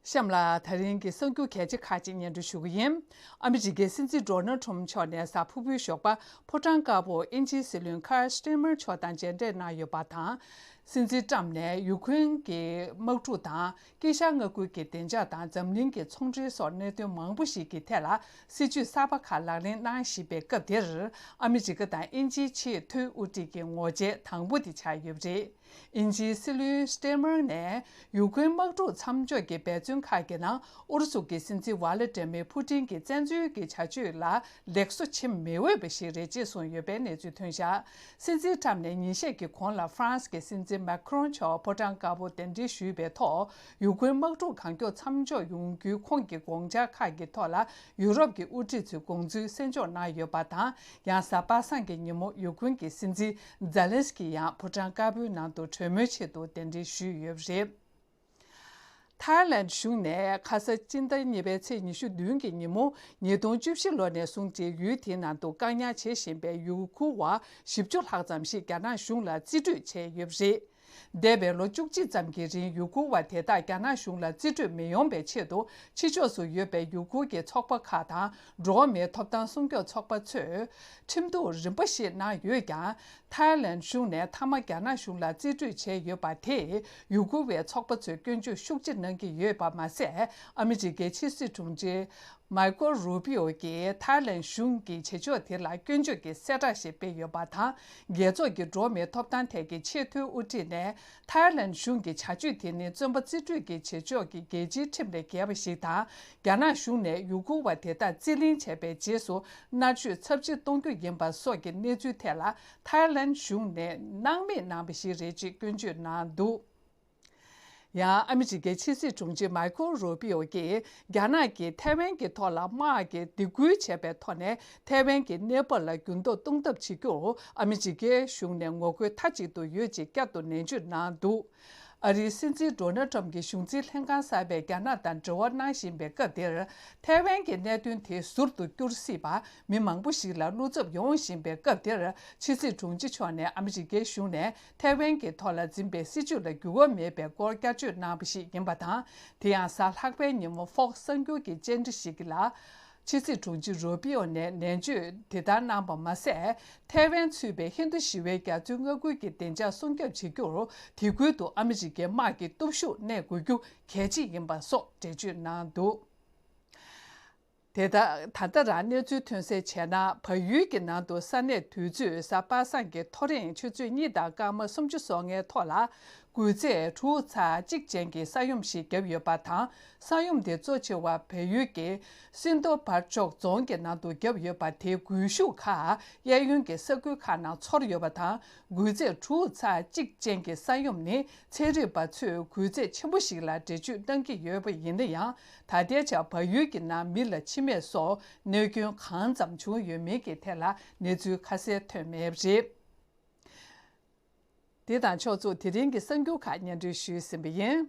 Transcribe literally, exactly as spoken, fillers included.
གཤམ་ལ་ད་རིང་གི་གསར་འགྱུར་གལ་ཆེ་ཁག་ཅིག་སྙན་སྒྲོན་ཞུ་གི་ཡིན། ཨ་མི་རི་ཀའི་སྲིད་འཛིན་ཌོ་ནལ་ཊམ་མཆོག་ནས་གཟའ་ཕུར་བུའི་ཞོགས་པ་ཕོ་བྲང་དཀར་པོར་དབྱིན་ཇིའི་སྲིད་བློན་ཁར་སི་ཊེ་མར་མཆོག་དང་མཇལ་འཕྲད་གནང་ཡོད་པ་དང་། སྲིད་འཛིན་ཊམ་ནས་ཡུ་ཀེ་རེན་གྱི་དམག་འཁྲུག་དང་། དཀྱིལ་ཤར་མངའ་ཁུལ་གྱི་བདེ་འཇགས་དང་འཛམ་གླིང་གི་ཚོང་འབྲེལ་སོགས་གནད་དོན་མང་པོ་ཞིག་གི་ཐད་ལ་སྲིད་ཇུས་གསར་པ་ཁག་ལག་ལེན་གནང་བཞིན་པའི་སྐབས་དེར། ཨ་མི་རི་ཀ་དང་དབྱིན་ཇིའི་ཆེས་མཐོའི་དབུ་ཁྲིད་ཀྱི་ངོ་མཇལ་དང་པོ་དེ་ཆགས་ཡོད་པ་རེད། དབྱིན་ཇིའི་སྲིད་བློན་སི་ཊེ་མར་ནས་ཡུ་ཀེ་རེན་དམག་འཁྲུག་མཚམས་འཇོག་གི་འབད་བརྩོན་ཁག་གི་ནང་ཨུ་རུ་སུ་གི་སྲིད་འཛིན་ཝ་ལ་ཏྲེ་མེ་ཕུ་ཏིན་གྱི་བཙན་འཛུལ་གྱི་བྱ་སྤྱོད་ལ་ལེགས་སོ་བྱེད་མི་འོས་པ་ཞིག་རེད་ཅེས་གསུངས་ཡོད་པའི་གནས་ཚུལ་ཐོན་བཞག་སྲིད་འཛིན་ཊམ་ནས་ཉིན་ཤས་ཀྱི་གོང་ལ་ཧྥ་རན་སི་གི་སྲིད་འཛིན་མེ་ཁི་རོན་མཆོག་ཕོ་བྲང་དཀར་པོར་གདན་འདྲེན་ཞུས་པའི་ཐོག་ཡུ་ཀེ་རེན་དམག་འཁྲུག་གང་མགྱོགས་མཚམས་འཇོག་ཡོང་རྒྱུའི་ཁོང་གི་དགོངས་འཆར་ཁག་གི་ཐོག་ལ་ཡུ་རོབ་ཀྱི་དབུ་ཁྲིད་ཚོས་དགོངས་ཚུལ་གསན་འཇོག་གནང་ཡོད་པ་དང་། ཡང་གཟའ་པ་སངས་ཀྱི་ཉིན་མོ་ཡུ་ཀེ་རེན་གྱི་སྲིད་འཛིན་ཛེ་ལན་སི་ཀི་ཡང་ཕོ་བྲང་དཀར་པོའི་ནང་དུ་གྲོས་མོལ་ཆེད་དུ་གདན་འདྲེན་ཞུས་ཡོད་པ་རེད། ཐའི་ལན་གཞུང་ནས་ཁ་ས་སྤྱི་ཟླ་གཉིས་པའི་ཚེས་ཉི་ཤུ་བདུན་གྱི་ཉིན་མོ་ཉིས་སྟོང་བཅུ་བཞི་ལོ་ནས་བཟུང་སྟེ་ཡུལ་དེའི་ནང་དུ་བཀག་ཉར་བྱེད་བཞིན་པའི་ཡུ་གུར་བ་བཞི་བཅུ་ལྷག་ཙམ་ཞིག་རྒྱ་ནག་གཞུང་ལ་རྩིས་སྤྲོད་བྱས་ཡོད་པ་རེད། འདས་པའི་ལོ་བཅུ་གཅིག་ཙམ་གྱི་རིང་ཡུ་གུར་བ་དེ་དག་རྒྱ་ནག་གཞུང་ལ་རྩིས་སྤྲོད་མི་ཡོང་བའི་ཆེད་དུ་ཕྱི་ཕྱོགས་སུ་ཡོད་པའི་ཡུ་གུར་གྱི་ཚོགས་པ་ཁག་དང་འགྲོ་བ་མིའི་ཐོབ་ཐང་སྲུང་སྐྱོབ་ཚོགས་པ་ཚོས་ཁྲིམས་གཏུག་རིམ་པ་ཞིག་གནང་ཡོད་ཀྱང་། ཐའི་ལན་གཞུང་ནས་མཐའ་མ་རྒྱ་ནག་གཞུང་ལ་རྩིས་སྤྲོད་བྱས་ཡོད་པ་དེས་ཡུ་གུར་བའི་ཚོགས་པ་ཚོས་སྐྱོན་བརྗོད་ཤུགས་ཆེ་གནང་གི་ཡོད་པ་མ་ཟད། ཨ་མི་རི་ཀའི་ཕྱི་སྲིད་དྲུང་ཆེ་མཱི་ཀོ་རུ་པི་ཨོ་གིས་ཐའི་ལན་གཞུང་གི་བྱེད་ཕྱོགས་དེ་ལ་སྐྱོན་བརྗོད་ཀྱི་གསལ་བསྒྲགས་ཤིག་སྤེལ་ཡོད་པ་དང་། རྒྱལ་ཚོགས་ཀྱི་འགྲོ་བ་མིའི་ཐོབ་ཐང་ཐད་ཀྱི་ཆེས་མཐོའི་དབུ་ཁྲིད་ནས། ཐའི་ལན་གཞུང་གི་བྱ་སྤྱོད་དེ་ནི་བཙོན་པ་རྩིས་སྤྲོད་ཀྱི་བྱེད་ཕྱོགས་ཀྱི་རྒྱལ་སྤྱིའི་ཁྲིམས་ལས་འགལ་བ་ཞིག་དང་། རྒྱ་ནག་གཞུང་ནས་ཡུ་གུར་བ་དེ་དག་རྩིས་ལེན་བྱས་པའི་རྗེས་སུ་མནར་གཅོད་ཚབས་ཆེ་གཏོང་རྒྱུ་ཡིན་པ་སོགས་ཀྱི་གནས་ཚུལ་ཐད་ལ་ཐའི་ལན་གཞུང་ནས་སྣང་མེད་གནང་བ་ཞིག་རེད་ཅེས་སྐྱོན་བརྗོད་གནང་འདུག་ཡང་ཨ་མི་རི་ཀའི་ཕྱི་སྲིད་དྲུང་ཆེ་མཱི་ཀོ་རུ་པི་ཨོ་གིས་རྒྱ་ནག་གིས་ཐའེ་ཝན་གྱི་ཐོག་ལ་དམག་གི་སྡིགས་སྐུལ་བྱས་པའི་ཐོག་ནས་ཐའེ་ཝན་གྱི་གནས་བབ་ལ་འགྱུར་ལྡོག་གཏོང་ཐབས་བྱེད་རྒྱུར་ཨ་མི་རི་ཀའི་གཞུང་ནས་ངོ་རྒོལ་མཐའ་གཅིག་ཏུ་ཡོད་ཅེས་བསྐྱར་དུ་ནན་བརྗོད་གནང་འདུག་ཨ་རིའི་སྲིད་འཛིན་ཌོ་ནལ་ཊམ་གྱི་གཞུང་འཛིན་ལྷན་ཁང་གསར་པས་རྒྱ་ནག་དང་འབྲེལ་བ་གནང་བཞིན་པའི་སྐབས་འདིར། ཐའེ་ཝན་གྱི་གནད་དོན་དེ་ཟུར་དུ་བསྐྱུར་སྲིད་པ་མི་མང་པོ་ཞིག་ལ་བློ་འཚབ་ཡོང་བཞིན་པའི་སྐབས་འདིར། ཕྱི་སྲིད་དྲུང་ཆེ་མཆོག་ནས་ཨ་མི་རི་ཀའི་གཞུང་ནས་ཐའེ་ཝན་གྱི་ཐོག་ལ་འཛིན་པའི་སྲིད་བྱུས་ལ་འགྱུར་བ་མེད་པའི་སྐོར་བསྐྱར་བརྗོད་གནང་བ་ཞིག་ཡིན་པ་དང་། དེ་ཡང་གཟའ་ལྷག་པའི་ཉིན་མོ་ཧྥོག་སི་གསར་འགྱུར་གྱི་བཅར་འདྲི་ཞིག་ལ། ཕྱི་སྲིད་དྲུང་ཆེ་རུ་པི་ཨོ་ནས་ནན་བརྗོད་དེ་ལྟར་གནང་པ་མ་ཟད། ཐའེ་ཝན་ཚུད་པའི་ཧིན་རྡུ་ཞི་བའི་རྒྱ་མཚོའི་མངའ་ཁུལ་གྱི་བདེ་འཇགས་སྲུང་སྐྱོབ་བྱེད་རྒྱུར་དེ་ཁུལ་དུ་ཨ་མི་རི་ཀའི་དམག་གི་སྟོབས་ཤུགས་གནས་དགོས་རྒྱུ་གལ་ཆེ་ཡིན་པ་སོགས་འགྲེལ་བརྗོད་གནང་འདུག་དེ་ལྟར་ད་ལྟ་རང་གནས་ཚུལ་ཐོན་གསལ་བྱས་ན། བལ་ཡུལ་གྱི་ནང་དུ་ས་གནས་དུས་ཚོད་གཟའ་པ་སངས་ཀྱི་ཐོ་རེངས་ཆུ་ཚོད་གཉིས་དང་སྐར་མ་སུམ་ཅུ་སོ་ལྔའི་ཐོག་ལ། སྒུལ་ཚད་དྲུག་ཚེག་གཅིག་ཅན་གྱི་ས་ཡོམ་ཞིག་བརྒྱབ་ཡོད་པ་དང་། ས་ཡོམ་དེ་གཙོ་ཆེ་བ་བལ་ཡུལ་གྱི་སིན་ཏོ་བར་ཅོག་རྫོང་གི་ནང་དུ་བརྒྱབ་ཡོད་པ། དེའི་སྒུལ་ཤུགས་ཁག་གཡས་གཡོན་གྱི་ས་ཁུལ་ཁག་ནང་ཚོར་ཡོད་པ་དང་། སྒུལ་ཚད་དྲུག་ཚེག་གཅིག་ཅན་གྱི་ས་ཡོམ་ནི་ཚན་རིག་པ་ཚོས་སྒུལ་ཚད་ཆེན་པོ་ཞིག་ལ་འགྲེལ་བརྗོད་གནང་གི་ཡོད་པ་ཡིན་ན་ཡང་། ད་ལྟའི་ཆར་བལ་ཡུལ་གྱི་ནང་མི་ལ་འཆི་རྨས་སོགས་གནོད་སྐྱོན་གང་ཙམ་བྱུང་ཡོད་མིན་གྱི་ཐད་ལ་གནས་ཚུལ་ཁ་གསལ་ཐོན་མེད་པ་རེད། འདི་དང་ཕྱོགས་མཚུངས་དེ་རིང་གི་གསར་འགྱུར་ཁག་སྙན་སྒྲོན་ཞུས་ཟིན་པ་ཡིན།